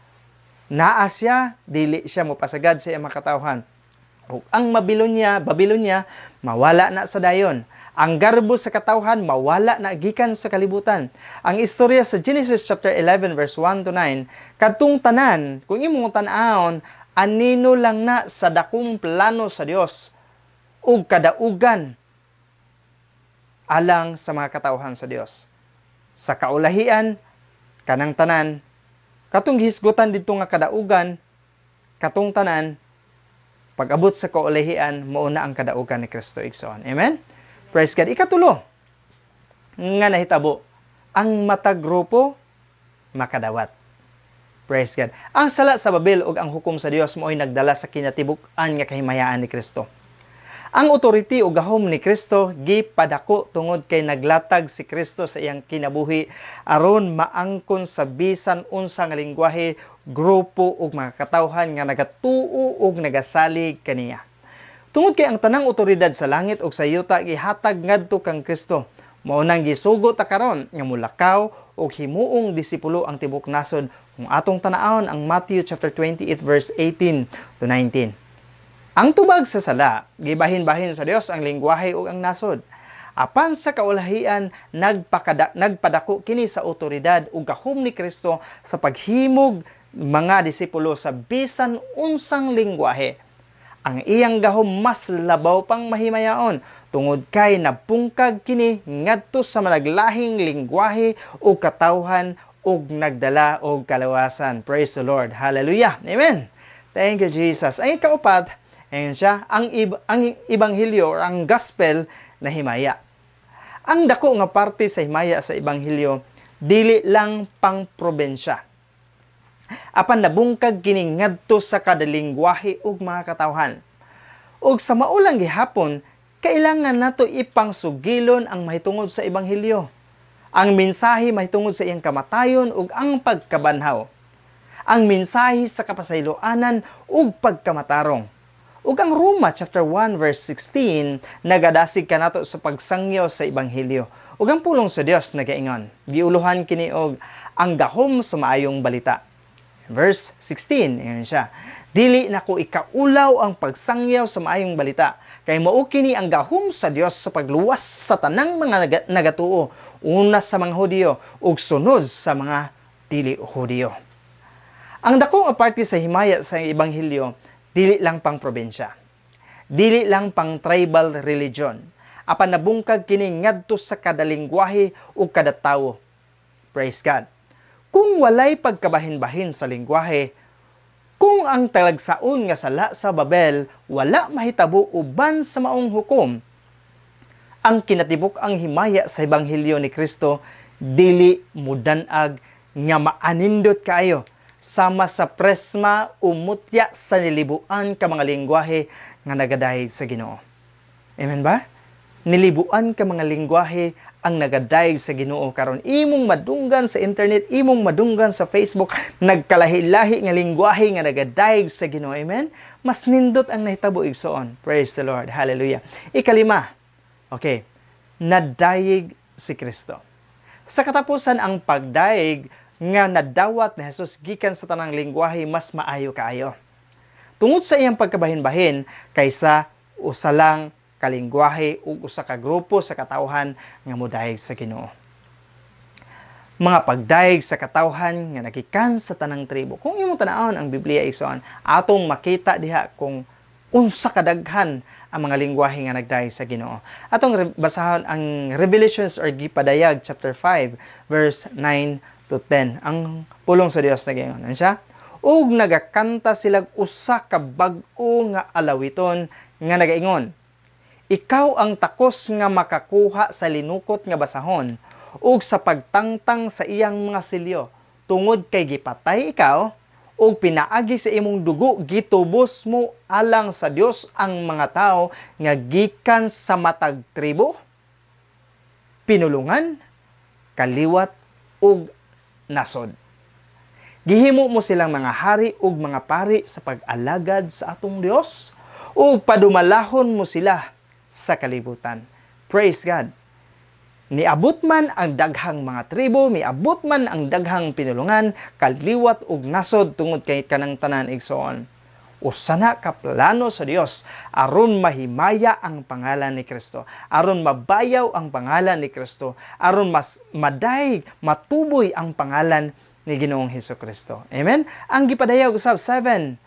naa siya, dili siya mopasagad sa iyang mga katawhan. Ug ang Babylonia, mawala na sa dayon. Ang garbo sa katawhan, mawala na gikan sa kalibutan. Ang istorya sa Genesis chapter 11 verse 1 to 9, kadtong tanan, kung imong tan-awon, anino lang na sa dakong plano sa Dios ug kadaugan alang sa mga katawhan sa Dios. Sa kaulahian, kanang tanan, katong gihisgutan didto nga kadaugan, katong tanan, pag-abot sa kaulahian, mao na ang kadaugan ni Kristo, igsoon. Amen? Praise God. Ikatulo nga nahitabo, ang matag grupo makadawat. Praise God. Ang sala sa Babel ug ang hukom sa Dios mao'y nagdala sa kinatibuk-an nga kahimayaan ni Kristo. Ang authority o gahom ni Kristo gipadako tungod kay naglatag si Kristo sa iyang kinabuhi aron maangkon sa bisan unsa nga lingwahe, grupo ug mga katawhan nga nagatuo ug nagasalig kaniya. Tungod kay ang tanang otoridad sa langit ug sa yuta gihatag ngadto kang Kristo, mao nang gisugo ta karon nga mulakaw ug himuong disipulo ang tibuok nasod kung atong tan-awon ang Matthew chapter 28 verse 18 to 19. Ang tubag sa sala, gibahin-bahin sa Dios ang lingwahe ug ang nasod. Apan sa kaulahian, nagpadako kini sa otoridad ug gahom ni Kristo sa paghimog mga disipulo sa bisan unsang lingwahe. Ang iyang gahom mas labaw pang mahimayaon tungod kay napungkag kini ngadto sa managlahing lingwahe ug katawhan ug nagdala og kalawasan. Praise the Lord. Hallelujah. Amen. Thank you, Jesus. Ang ikaupat, ayan siya, ang ebanghelyo or ang gospel na himaya. Ang dako nga parte sa himaya sa ebanghelyo dili lang pang probensya. Apan nabungkag kini ngadto sa kada lingwahe ug mga katawhan. Ug sa maulang gihapon, kailangan nato ipangsugilon ang mahitungod sa ebanghelyo. Ang mensahe mahitungod sa iyang kamatayon ug ang pagkabanhaw. Ang mensahe sa kapasayloanan ug pagkamatarong. Ug ang Roma chapter 1 verse 16 nagadasig kanato sa pagsangyaw sa ebanghelyo. Ug ang pulong sa Dios nagaingon, giuluhan kini og ang gahom sa maayong balita. Verse 16, ingon siya, "Dili nako ikaulaw ang pagsangyaw sa maayong balita, kay mao kini ang gahom sa Dios sa pagluwas sa tanang mga nagatuo, una sa mga Hudiyo ug sunod sa mga dili Hudiyo." Ang dako nga parte sa himaya sa ebanghelyo dili lang pang probinsya. Dili lang pang tribal religion. Apan nabungkag kini ngadto sa kada lingwahe ug kada tawo. Praise God. Kung walay pagkabahin-bahin sa lingwahe, kung ang talagsaon nga sala sa Babel wala mahitabo uban sa maong hukom, ang kinatibuk ang himaya sa ebanghelyo ni Kristo dili mudanag nga maanindot kaayo sama sa presma o mutya sa nilibuan ka mga lingwahe nga nagadayeg sa Ginoo. Amen ba? Nilibuan ka mga lingwahe ang nagadayeg sa Ginoo karon. Imong madunggan sa internet, imong madunggan sa Facebook, nagkalahi-lahi nga lingwahe nga nagadayeg sa Ginoo. Amen? Mas nindot ang nahitabo, igsoon. Praise the Lord. Hallelujah. Ikalima. Okay. Nadayeg si Kristo. Sa katapusan, ang pagdayeg nga nadawat ni Jesus gikan sa tanang lingwahe mas maayo kaayo tungod sa iyang pagkabahin-bahin kaysa usa lang kalingwahe ug usa ka grupo sa katawhan nga modayeg sa Ginoo. Mga pagdayeg sa katawhan nga nagikan sa tanang tribo. Kung imong tan-awon ang Biblia, igsoon, atong makita diha kung unsa kadaghan ang mga lingwahe nga nagdayeg sa Ginoo. Atong basahon ang Revelations or Gipadayag chapter 5 verse 9 to 10. Ang pulong sa Dios nagaingon. Ano siya? "Ug nagakanta sila usa ka bag-o nga alawiton nga nagaingon, 'Ikaw ang takos nga makakuha sa linukot nga basahon ug sa pagtangtang sa iyang mga selyo, tungod kay gipatay ikaw ug pinaagi sa imong dugo gitubos mo alang sa Dios ang mga tawo nga gikan sa matag tribo, pinulungan, kaliwat ug nasod. Gihimo mo silang mga hari ug mga pari sa pag-alagad sa atong Dios ug padumalahon mo sila sa kalibutan.'" Praise God. Niabot man ang daghang mga tribo, miabot man ang daghang pinulungan, kaliwat ug nasod, tungod kay kanang tanan, igsoon, usa na ka plano sa Dios aron mahimaya ang pangalan ni Kristo, aron mabayaw ang pangalan ni Kristo, aron mas madayeg, matuboy ang pangalan ni Ginoong Hesus Kristo. Amen. Ang gipadayag usab 7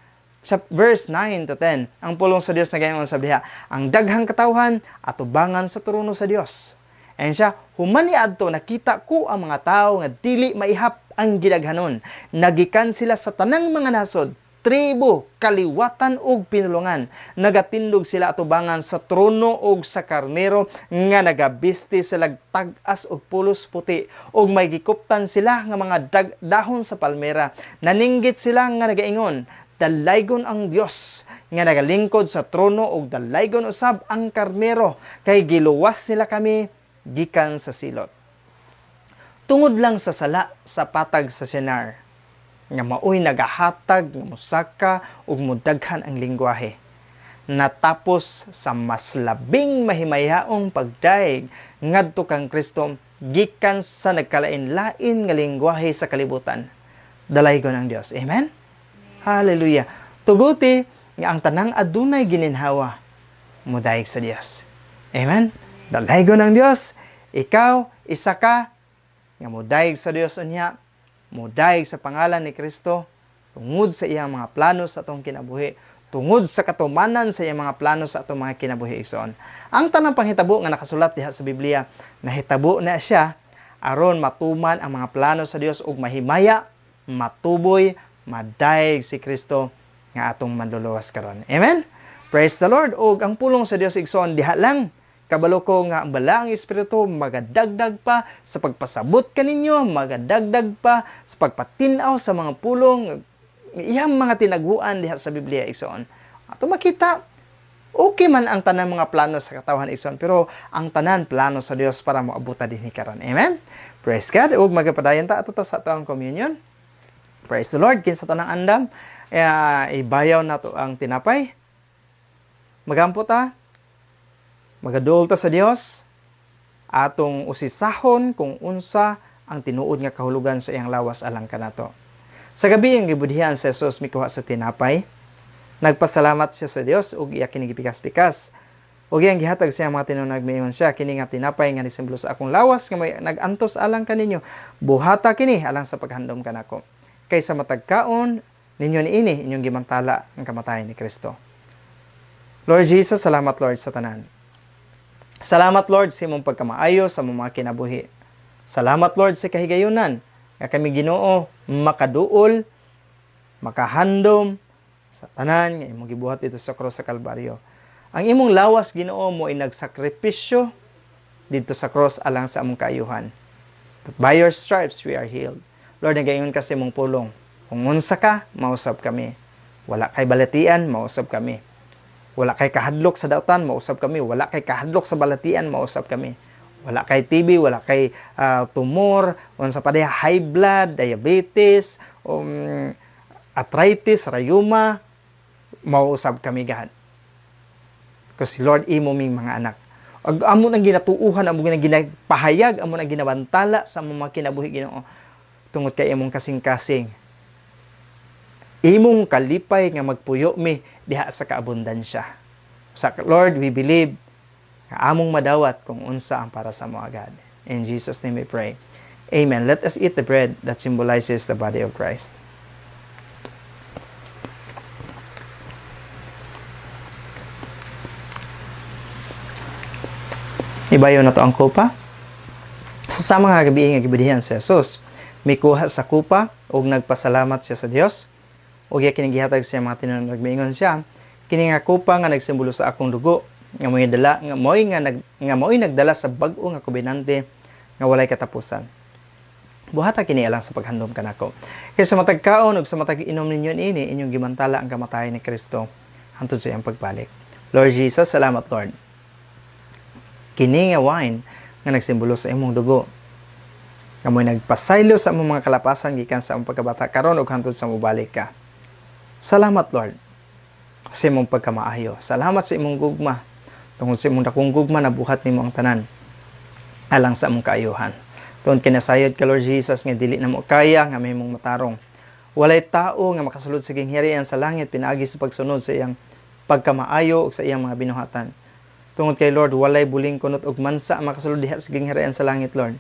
verse 9 to 10. Ang pulong sa Dios nagaingon sa diha, ang daghang katawhan atubangan sa trono sa Dios. Ayan siya, "Human niadto nakita ko ang mga tao nga dili maihap ang gidaghanon. Nagikan sila sa tanang mga nasod." tribo, kaliwatan ug pinulungan. Nagatindog sila atubangan sa trono ug sa karnero nga nagabisti sa tag-as ug pulos puti, ug may gikuptan sila nga mga dahon sa palmera. Naninggit sila nga nagaingon, dalaygon ang Dios nga nagalingkod sa trono ug dalaygon usab ang karnero, kay giluwas nila kami gikan sa silot. Tungod lang sa sala sa patag sa Sinar, nga maoy nagahatag nga mosaka ug modaghan ang lingwahe. Natapos sa mas labing mahimayaong pagdaig ngadto kang Kristo gikan sa nagkalain-lain nga lingwahe sa kalibutan. Dalaygon ang Dios. Amen? Hallelujah. Tuguti nga ang tanang adunay gininhawa modaig sa Dios. Amen? Dalaygon ang Dios. Ikaw, isa ka nga modaig sa Dios unya, modaig sa pangalan ni Kristo tungod sa iyang mga plano sa atong kinabuhi, tungod sa katumanan sa iyang mga plano sa atong mga kinabuhi igsoon. Ang tanang panghitabo nga nakasulat diha sa Biblia, nahitabo na siya aron matuman ang mga plano sa Dios ug mahimaya, matuboy, madaig si Kristo nga atong manluluwas karon. Amen? Praise the Lord. Ug ang pulong sa Dios igsoon diha lang. Kabalo ko nga ang balaang espiritu magadagdag pa sa pagpasabot kaninyo, magadagdag pa sa pagpatin-aw sa mga pulong iyang mga tinaguan diha sa Biblia igsoon. Ato makita, okay man ang tanang mga plano sa katawhan igsoon, pero ang tanan plano sa Dios para moabuta dinhi karon. Amen? Praise God. Ug magapadayon ta ato ta sa atong communion. Praise the Lord. Kinsa to nang andam, ibayaw nato ang tinapay. Magampo ta, magaduol ta sa Dios, atong usisahon kung unsa ang tinuod nga kahulugan sa iyang lawas alang kanato. Sa gabi ang gibudhian si Jesus mikuha sa tinapay. Nagpasalamat siya sa Dios ug iya kini gipikas-pikas. Ug iyang gihatag sa mga tinunag, miingon siya, kini nga tinapay nga nisimbolo sa akong lawas nga may nagantos alang kaninyo. Buhata kini alang sa paghandom kanako. Kaysa matag kaon ninyo niini inyong gimantala ang kamatayon ni Kristo. Lord Jesus, salamat Lord sa tanan. Salamat Lord sa imong pagkamaayo sa imong mga kinabuhi. Salamat Lord sa kahigayunan nga kami Ginoo makaduol, makahandom sa tanan nga imong gibuhat dito sa krus sa Kalbaryo. Ang imong lawas Ginoo mo ay nagsakripisyo dito sa cross alang sa among kaayuhan. But by your stripes we are healed. Lord, nagaingon ka sa imong pulong. Kung unsa ka, mausab kami. Wala kay balatian, mausab kami. Wala kay kahadlok sa dautan, mausab kami. Wala kay kahadlok sa balatian, mausab kami. Wala kay TB, wala kay tumor, unsa pa diha, high blood, diabetes, arthritis, rayuma, mausab kami gahan. Kasi Lord, imo ming mga anak. Amo nang ginatuuhan, amo nang ginapahayag, amo nang ginabantala sa among mga kinabuhi Ginoo tungod kay imong kasing-kasing. Imong kalipay nga magpuyo mi diha sa kaabundansya. Sa Lord, we believe nga among madawat kung unsa ang para sa mo agad. In Jesus' name we pray. Amen. Let us eat the bread that symbolizes the body of Christ. Ibayo na to ang kupa. Sa sama nga gabi nga gibudhian si Jesus, mikuha sa kupa ug nagpasalamat siya sa Dios. Ug iya kini gihatag siya mga tinunod, miingon siya, kini nga kupa nga nagsimbolo sa akong dugo nga mo'y dala nga mo'y nga nag nga mo'y nagdala sa bag-o nga kobenante nga walay katapusan. Buhata kini alang sa paghandom kanako. Kay sa matag kaon ug sa matag inom ninyo niini, inyong gimantala ang kamatayon ni Kristo hangtod sa iyang pagbalik. Lord Jesus, salamat Lord. Kini nga wine nga nagsimbolo sa imong dugo nga mo'y nagpasaylo sa among mga kalapasan gikan sa among pagkabata karon ug hangtod sa mobalik ka. Salamat Lord sa imong pagkamaayo. Salamat sa imong gugma. Tungod sa imong dakong gugma nabuhat nimo ang tanan alang sa among kaayuhan. Tungod kinasayod ka Lord Jesus nga dili namo kaya nga mahimong matarong. Walay tao nga makasulod sa gingharian sa langit pinaagi sa pagsunod sa iyang pagkamaayo ug sa iyang mga binuhatan. Tungod kay Lord, walay buling kunot og mansa ang makasulod diha sa gingharian sa langit Lord.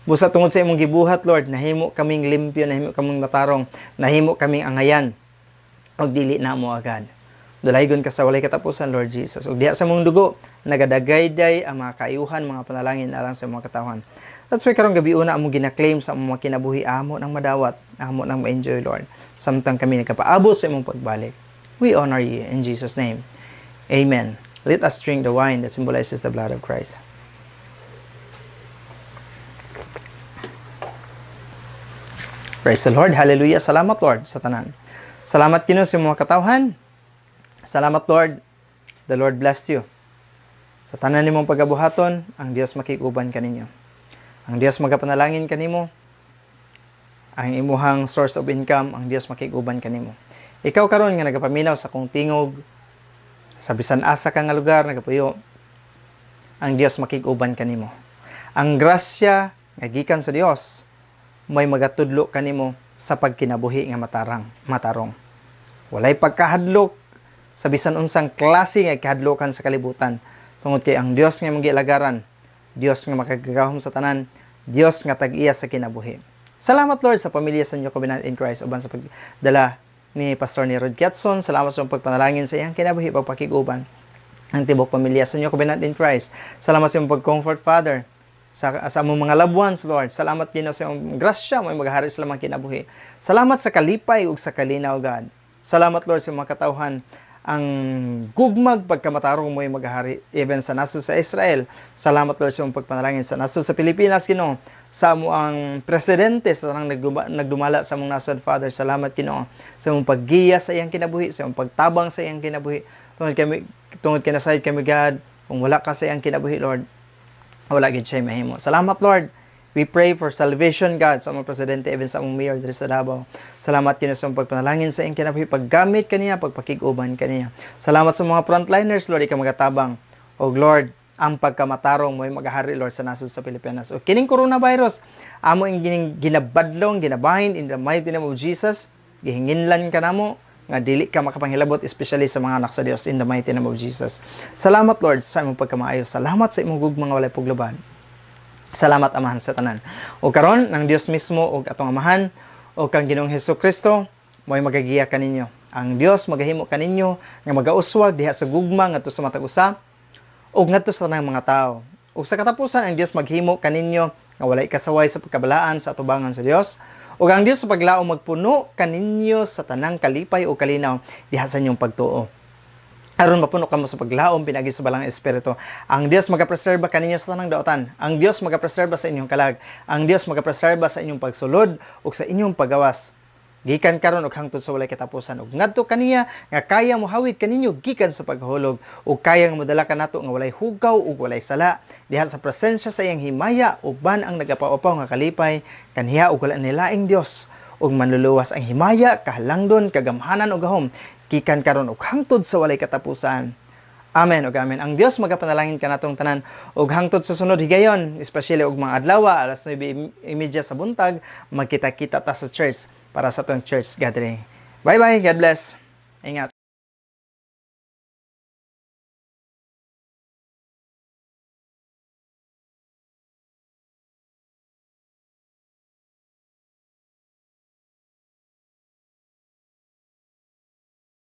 Busa tungod sa imong gibuhat Lord, nahimo kaming limpyo, nahimo kaming matarong, nahimo kaming angayan og dili namo agad. Dalaygon ka sa walay katapusan, Lord Jesus. Ug diha sa imong dugo, nagadagayday ang mga kaayuhan, mga panalangin alang sa mga katawhan. That's why karong gabi una among gina-claim sa among mga kinabuhi, amo nang madawat, amo nang ma-enjoy, Lord. Samtang kami nagkapaabot sa imong pagbalik. We honor you in Jesus' name. Amen. Let us drink the wine that symbolizes the blood of Christ. Praise the Lord. Hallelujah. Salamat, Lord, sa tanan. Salamat Ginoo sa mga katawhan. Salamat, Lord. The Lord bless you. Sa tanan nimong pagabuhaton, ang Dios makig-uban kaninyo. Ang Dios magapanalangin kanimo. Ang imuhang source of income, ang Dios makig-uban kanimo. Ikaw karon nga nagapaminaw sa akong tingog, sa bisan asa ka nga lugar nagapuyo, ang Dios makig-uban kanimo. Ang grasya nga gikan sa Dios may magatudlo kanimo sa pagkinabuhi nga matarang, matarong. Walay pagkahadlok sa bisan unsang klase nga kahadlokan sa kalibutan tungod kay ang Dios nga imong gialagaran, Dios nga makagagahom sa tanan, Dios nga tag-iya sa kinabuhi. Salamat, Lord, sa pamilya sa New Covenant in Christ uban sa pagdala ni Pastor Nerod Kiatson. Salamat sa pagpanalangin sa iyang kinabuhi, pagpakig-uban ang tibok pamilya sa New Covenant in Christ. Salamat sa iyong pag-comfort, Father, sa among mga loved ones, Lord. Salamat, Ginoo, sa iyong grasya mo maghari sa lamang kinabuhi. Salamat sa kalipay ug sa kalinaw, God. Salamat, Lord, sa mga katawhan. Ang gugmag pagkamatarong mo ay maghari even sa nasod sa Israel. Salamat, Lord, sa iyong pagpanalangin sa nasod sa Pilipinas, Ginoo. Sa amo ang presidente sa tanang nagdumala sa among nasod, Father. Salamat, Ginoo, sa imong paggiya sa iyang kinabuhi, sa imong pagtabang sa iyang kinabuhi. Tungod kay nasayod kami, God, kung wala ka sa iyang kinabuhi, Lord, wala gid siya mahimo. Salamat, Lord. We pray for salvation, God, sa among presidente, even sa among mayor diri sa Davao. Salamat, Ginoo, sa imong pagpanalangin sa iyang kinabuhi, paggamit kaniya, pagpakig-uban kaniya. Salamat sa mga frontliners, Lord, ikaw magatabang. O Lord, ang pagkamatarong mo ay maghari, Lord, sa nasod sa Pilipinas. O kining coronavirus, amo ing ginabadlong, ginabahin in the mighty name of Jesus. Gihinginlan ka namo nga dili ka makapanghilabot, especially sa mga anak sa Dios, in the mighty name of Jesus. Salamat, Lord, sa imong pagkamaayo. Salamat sa imong gugma nga walay puglaban. Salamat, Amahan, sa tanan. O karon ang Dios mismo ug atong Amahan o kang Ginoong Hesus Kristo mo'y magagiya kaninyo. Ang Dios magahimo kaninyo nga magauswag diha sa gugma ngadto sa matag usa ug ngadto sa tanang mga tawo. Ug sa katapusan, ang Dios maghimo kaninyo nga walay kasaway sa pagkabalaan sa atubangan sa Dios. Ug ang Dios sa paglaom magpuno kaninyo sa tanang kalipay o kalinaw diha sa inyong pagtuo, aron mapuno kamo sa paglaom pinagi sa Balaang Espiritu. Ang Dios magapreserba kaninyo sa tanang daotan. Ang Dios magapreserba sa inyong kalag. Ang Dios magapreserba sa inyong pagsulod ug sa inyong pagawas, gikan karon ug hangtod sa walay katapusan. Ug ngadto kaniya nga kaya mohawid kaninyo gikan sa paghulog ug kaya nga modala kanato nga walay hugaw ug walay sala diha sa presensya sa iyang himaya uban ang nagapaupaw nga kalipay, kaniya ug wala nilaing Dios ug Manluluwas ang himaya, kahalangdon, kagamhanan ug gahom, gikan karon ug hangtod sa walay katapusan. Amen ug amen. Ang Dios magapanalangin kanatong tanan ug hangtod sa sunod higayon, especially og mga adlaw alas 9:30 sa buntag, magkita-kita ta sa church para sa atong church gathering. Bye bye, God bless. Ingat.